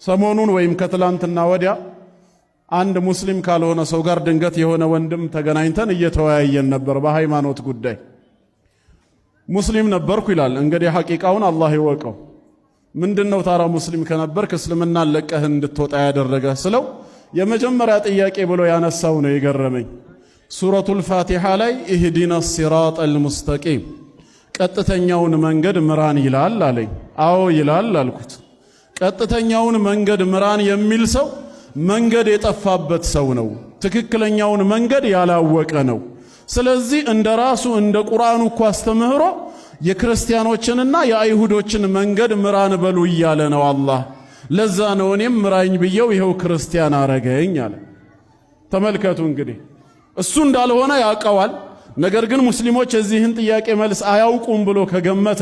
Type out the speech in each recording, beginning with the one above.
ሰሞኑን ወይም ከትላንትና ወዲያ አንድ ሙስሊም ካልሆነ ሰው ጋር ድንገት የሆነ ወንድም ተገናኝተን እየተወያየን ነበር በሃይማኖት ጉዳይ። ሙስሊም ነበርኩ ይላል። እንግዲህ ሐቂቃውን አላህ ይወቀው። ምንድነው ታራ ሙስሊም ከነበርክ እስልምናን ለቀህ እንድትወጣ ያደረገህ ስለው የመጀመሪያ ጥያቄ ብሎ ያነሳው ነው የገረመኝ። ሱረቱል ፋቲሓ ላይ اهدنا الصراط المستقيم ቀጥተኛውን መንገድ ምራን ይላል አለኝ። አዎ ይላል አልኩት። ቀጥተኛውን መንገድ ምራን የሚል ሰው መንገድ የጠፋበት ሰው ነው። ትክክለኛውን መንገድ ያላወቀ ነው። ስለዚህ እንደ ራሱ እንደ ቁርአኑ እኮ አስተምህሮ የክርስቲያኖችንና የአይሁዶችን መንገድ ምራን በሉ እያለ ነው አላህ። ለዛ ነው እኔም ምራኝ ብየው ይኸው ክርስቲያን አረገኝ አለ። ተመልከቱ እንግዲህ እሱ እንዳልሆነ ያውቀዋል። ነገር ግን ሙስሊሞች የዚህን ጥያቄ መልስ አያውቁም ብሎ ከገመተ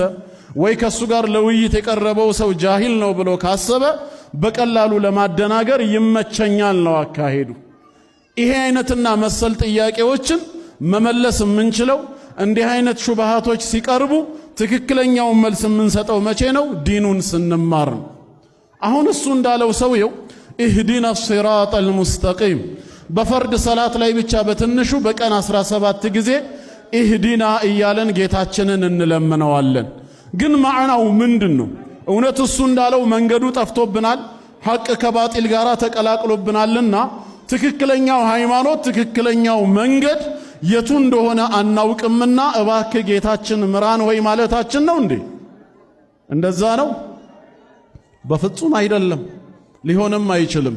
ወይ ከእሱ ጋር ለውይይት የቀረበው ሰው ጃሂል ነው ብሎ ካሰበ በቀላሉ ለማደናገር ይመቸኛል ነው አካሄዱ። ይሄ አይነትና መሰል ጥያቄዎችን መመለስ የምንችለው እንዲህ አይነት ሹብሃቶች ሲቀርቡ ትክክለኛውን መልስ የምንሰጠው መቼ ነው? ዲኑን ስንማር ነው። አሁን እሱ እንዳለው ሰውየው اهدنا الصراط المستقيم በፈርድ ሰላት ላይ ብቻ በትንሹ በቀን 17 ጊዜ اهدنا እያለን ጌታችንን እንለምነዋለን። ግን ማዕናው ምንድን ነው? እውነት እሱ እንዳለው መንገዱ ጠፍቶብናል፣ ሐቅ ከባጢል ጋር ተቀላቅሎብናልና ትክክለኛው ሃይማኖት ትክክለኛው መንገድ የቱ እንደሆነ አናውቅምና እባክህ ጌታችን ምራን ወይ ማለታችን ነው እንዴ? እንደዛ ነው? በፍጹም አይደለም፣ ሊሆንም አይችልም።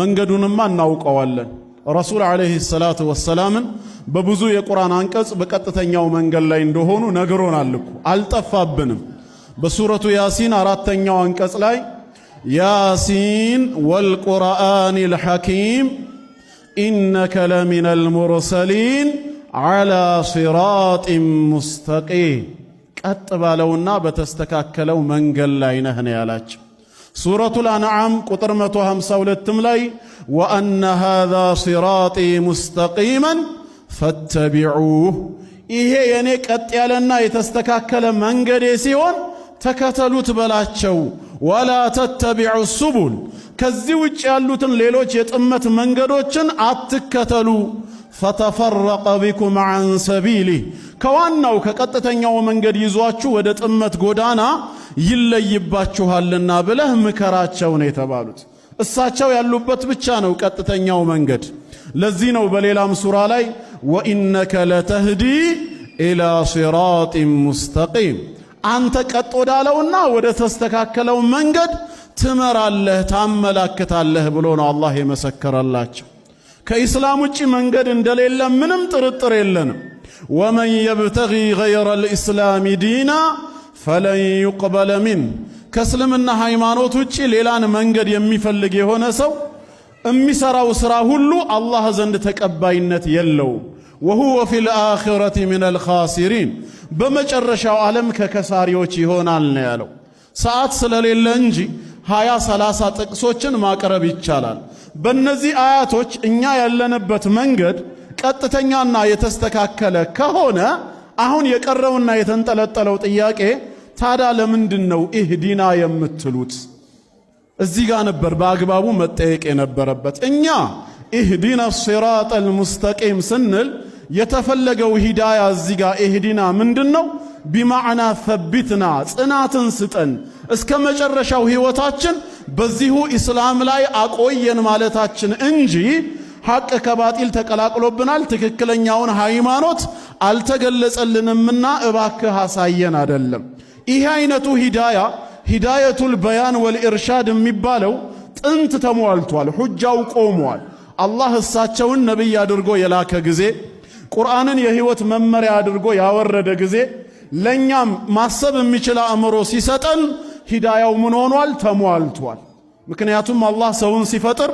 መንገዱንማ እናውቀዋለን። ረሱል ዓለይሂ ሰላቱ ወሰላምን በብዙ የቁርአን አንቀጽ በቀጥተኛው መንገድ ላይ እንደሆኑ ነግሮናል እኮ አልጠፋብንም። በሱረቱ ያሲን አራተኛው አንቀጽ ላይ يس والقرآن الحكيم إنك لمن المرسلين على صراط مستقيم ቀጥ ባለውና በተስተካከለው መንገድ ላይ ነህ ነው ያላቸው። ሱረቱል አንዓም ቁጥር 152ም ላይ وأن هذا صراطي مستقيما فاتبعوه ይሄ የእኔ ቀጥ ያለና የተስተካከለ መንገዴ ሲሆን ተከተሉት በላቸው። ولا تتبعوا السبل ከዚህ ውጭ ያሉትን ሌሎች የጥመት መንገዶችን አትከተሉ። فتفرق بكم عن سبيله ከዋናው ከቀጥተኛው መንገድ ይዟችሁ ወደ ጥመት ጎዳና ይለይባችኋልና ብለህ ምከራቸው ነው የተባሉት። እሳቸው ያሉበት ብቻ ነው ቀጥተኛው መንገድ። ለዚህ ነው በሌላም ሱራ ላይ وإنك لتهدي إلى صراط مستقيم አንተ ቀጥ ወዳለውና ወደ ተስተካከለው መንገድ ትመራለህ፣ ታመላክታለህ ብሎ ነው አላህ የመሰከረላቸው። ከኢስላም ውጪ መንገድ እንደሌለ ምንም ጥርጥር የለንም። ومن يبتغ غير الإسلام دينا فلن يقبل منه ከእስልምና ሃይማኖት ውጪ ሌላን መንገድ የሚፈልግ የሆነ ሰው የሚሠራው ሥራ ሁሉ አላህ ዘንድ ተቀባይነት የለውም። وهو في الآخرة من الخاسرين በመጨረሻው ዓለም ከከሳሪዎች ይሆናል ነው ያለው። ሰዓት ስለሌለ እንጂ 20 30 ጥቅሶችን ማቅረብ ይቻላል። በእነዚህ አያቶች እኛ ያለንበት መንገድ ቀጥተኛና የተስተካከለ ከሆነ አሁን የቀረውና የተንጠለጠለው ጥያቄ ታዳ ለምንድን ነው اهدنا የምትሉት? እዚህ ጋር ነበር በአግባቡ መጠየቅ የነበረበት። እኛ اهدنا الصراط المستقيم ስንል የተፈለገው ሂዳያ እዚህ ጋር اهدنا ምንድን ነው? بمعنى ثبتنا ጽናትን ስጠን እስከ መጨረሻው ሕይወታችን በዚሁ ኢስላም ላይ አቆየን ማለታችን እንጂ ሐቅ ከባጢል ተቀላቅሎብናል፣ ትክክለኛውን ሃይማኖት አልተገለጸልንምና እባክህ አሳየን አደለም። ይህ አይነቱ ሂዳያ هداية البيان والإرشاد የሚባለው ጥንት ተሟልቷል፣ ሁጃው ቆሟል። አላህ እሳቸውን ነቢይ አድርጎ የላከ ጊዜ ቁርአንን የህይወት መመሪያ አድርጎ ያወረደ ጊዜ ለእኛም ማሰብ የሚችል አእምሮ ሲሰጠን ሂዳያው ምን ሆኗል? ተሟልቷል። ምክንያቱም አላህ ሰውን ሲፈጥር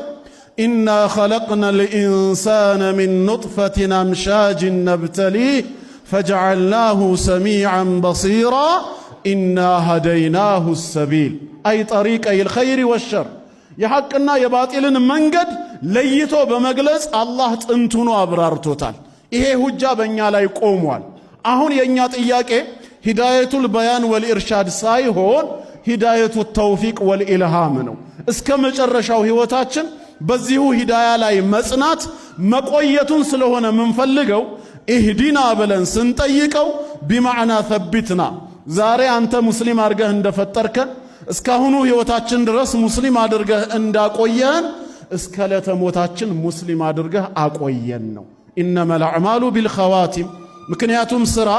إنا خلقنا الإنسان من نطفة أمشاج نبتليه فجعلناه سميعا بصيرا إنا هديناه السبيل أي طريقي الخير والشر የሐቅና የባጢልን መንገድ ለይቶ በመግለጽ አላህ ጥንቱኑ አብራርቶታል። ይሄ ሁጃ በእኛ ላይ ቆሟል። አሁን የእኛ ጥያቄ هداية البيان والإرشاد ሳይሆን هداية التوفيق والإلهام ነው። እስከ መጨረሻው ሕይወታችን በዚሁ ሂዳያ ላይ መጽናት መቆየቱን ስለሆነ የምንፈልገው اهدنا ብለን ስንጠይቀው بمعنى ثبتنا ዛሬ አንተ ሙስሊም አድርገህ እንደፈጠርከን እስካሁኑ ሕይወታችን ድረስ ሙስሊም አድርገህ እንዳቆየህን እስከ ዕለተ ሞታችን ሙስሊም አድርገህ አቆየን ነው። إنما الأعمال بالخواتيم። ምክንያቱም ሥራ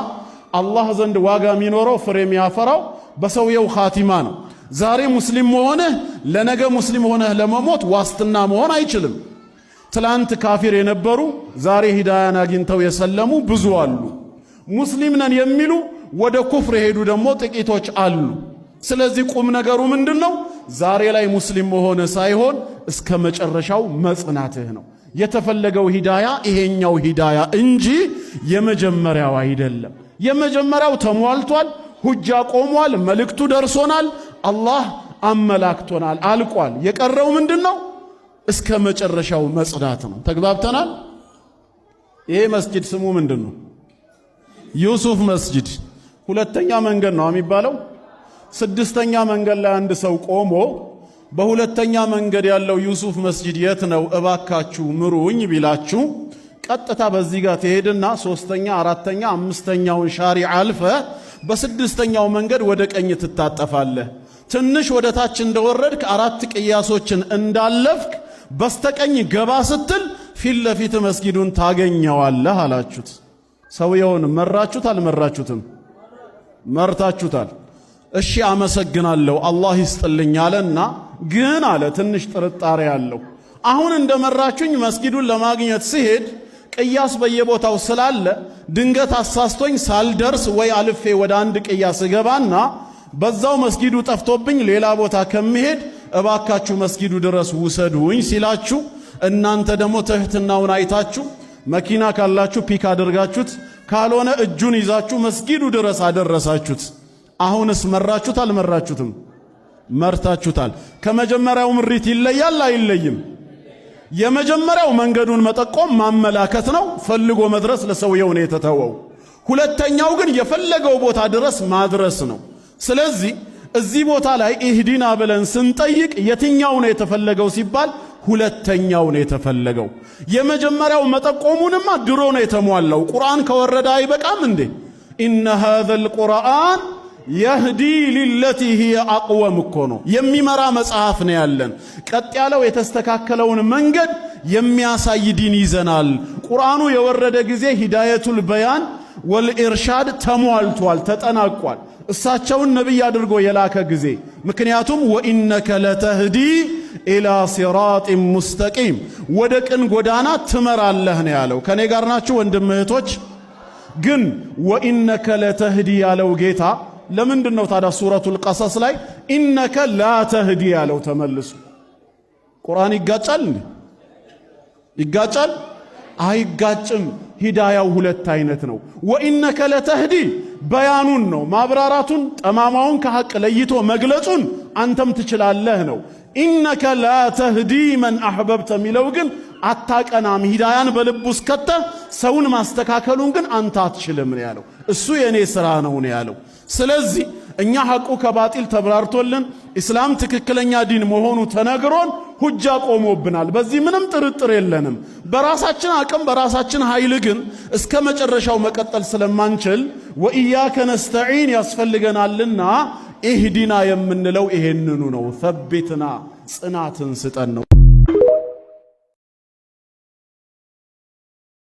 አላህ ዘንድ ዋጋ የሚኖረው ፍሬ የሚያፈራው በሰውየው ኻቲማ ነው። ዛሬ ሙስሊም መሆንህ ለነገ ሙስሊም ሆነህ ለመሞት ዋስትና መሆን አይችልም። ትላንት ካፊር የነበሩ ዛሬ ሂዳያን አግኝተው የሰለሙ ብዙ አሉ። ሙስሊም ነን የሚሉ ወደ ኩፍር የሄዱ ደግሞ ጥቂቶች አሉ። ስለዚህ ቁም ነገሩ ምንድን ነው? ዛሬ ላይ ሙስሊም መሆን ሳይሆን እስከ መጨረሻው መጽናትህ ነው። የተፈለገው ሂዳያ ይሄኛው ሂዳያ እንጂ የመጀመሪያው አይደለም። የመጀመሪያው ተሟልቷል፣ ሁጃ ቆሟል፣ መልእክቱ ደርሶናል፣ አላህ አመላክቶናል፣ አልቋል። የቀረው ምንድን ነው? እስከ መጨረሻው መጽናት ነው። ተግባብተናል። ይሄ መስጂድ ስሙ ምንድን ነው? ዩሱፍ መስጂድ። ሁለተኛ መንገድ ነው የሚባለው። ስድስተኛ መንገድ ላይ አንድ ሰው ቆሞ በሁለተኛ መንገድ ያለው ዩሱፍ መስጂድ የት ነው እባካችሁ ምሩኝ ቢላችሁ ቀጥታ በዚህ ጋር ትሄድና ሶስተኛ፣ አራተኛ፣ አምስተኛውን ሻሪ አልፈ በስድስተኛው መንገድ ወደ ቀኝ ትታጠፋለህ። ትንሽ ወደ ታች እንደወረድክ አራት ቅያሶችን እንዳለፍክ በስተቀኝ ገባ ስትል ፊት ለፊት መስጊዱን ታገኘዋለህ አላችሁት። ሰውየውን መራችሁት አልመራችሁትም? መርታችሁታል። እሺ አመሰግናለሁ አላህ ይስጥልኝ አለና፣ ግን አለ ትንሽ ጥርጣሬ አለው። አሁን እንደመራችሁኝ መስጊዱን ለማግኘት ሲሄድ ቅያስ በየቦታው ስላለ ድንገት አሳስቶኝ ሳልደርስ ወይ አልፌ ወደ አንድ ቅያስ እገባና በዛው መስጊዱ ጠፍቶብኝ ሌላ ቦታ ከሚሄድ እባካችሁ መስጊዱ ድረስ ውሰዱኝ ሲላችሁ እናንተ ደግሞ ትህትናውን አይታችሁ መኪና ካላችሁ pick አድርጋችሁት፣ ካልሆነ እጁን ይዛችሁ መስጊዱ ድረስ አደረሳችሁት። አሁንስ መራችሁት አልመራችሁትም? መርታችሁታል። ከመጀመሪያው ምሪት ይለያል አይለይም? የመጀመሪያው መንገዱን መጠቆም ማመላከት ነው፣ ፈልጎ መድረስ ለሰውየው ነው የተተወው። ሁለተኛው ግን የፈለገው ቦታ ድረስ ማድረስ ነው። ስለዚህ እዚህ ቦታ ላይ اهدنا ብለን ስንጠይቅ የትኛው ነው የተፈለገው ሲባል ሁለተኛው ነው የተፈለገው። የመጀመሪያው መጠቆሙንማ ድሮ ነው የተሟላው። ቁርአን ከወረደ አይበቃም እንዴ? إن هذا القرآن يهدي للتي هي أقوم እኮ ነው የሚመራ መጽሐፍ ነው ያለን። ቀጥ ያለው የተስተካከለውን መንገድ የሚያሳይ ዲን ይዘናል። ቁርአኑ የወረደ ጊዜ هداية البيان والإرشاد ተሟልቷል፣ ተጠናቋል። እሳቸውን ነቢይ አድርጎ የላከ ጊዜ ምክንያቱም وإنك لتهدي إلى صراط مستقيم ወደ ቅን ጎዳና ትመራለህ ነው ያለው። ከኔ ጋር ናችሁ ወንድም እህቶች? ግን وإنك لتهدي ያለው ጌታ ለምንድን ነው ታዲያ ሱረቱል ቀሰስ ላይ إنك لا تهدي ያለው? ተመልሱ። ቁርአን ይጋጫል እንዴ? ይጋጫል? አይጋጭም። ሂዳያው ሁለት አይነት ነው። وإنك لتهدي በያኑን ነው ማብራራቱን፣ ጠማማውን ከሐቅ ለይቶ መግለጹን አንተም ትችላለህ ነው። إنك لا تهدي من أحببت የሚለው ግን አታቀናም፣ ሂዳያን በልቡ እስከተህ ሰውን ማስተካከሉን ግን አንተ አትችልም ነው ያለው። እሱ የእኔ ሥራ ነው ነው ያለው። ስለዚህ እኛ ሐቁ ከባጢል ተብራርቶልን ኢስላም ትክክለኛ ዲን መሆኑ ተነግሮን ሁጃ ቆሞብናል። በዚህ ምንም ጥርጥር የለንም። በራሳችን አቅም በራሳችን ኃይል ግን እስከ መጨረሻው መቀጠል ስለማንችል وإياك نستعين ያስፈልገናልና اهدنا የምንለው ይሄንኑ ነው። ثبتنا ጽናትን ስጠን ነው።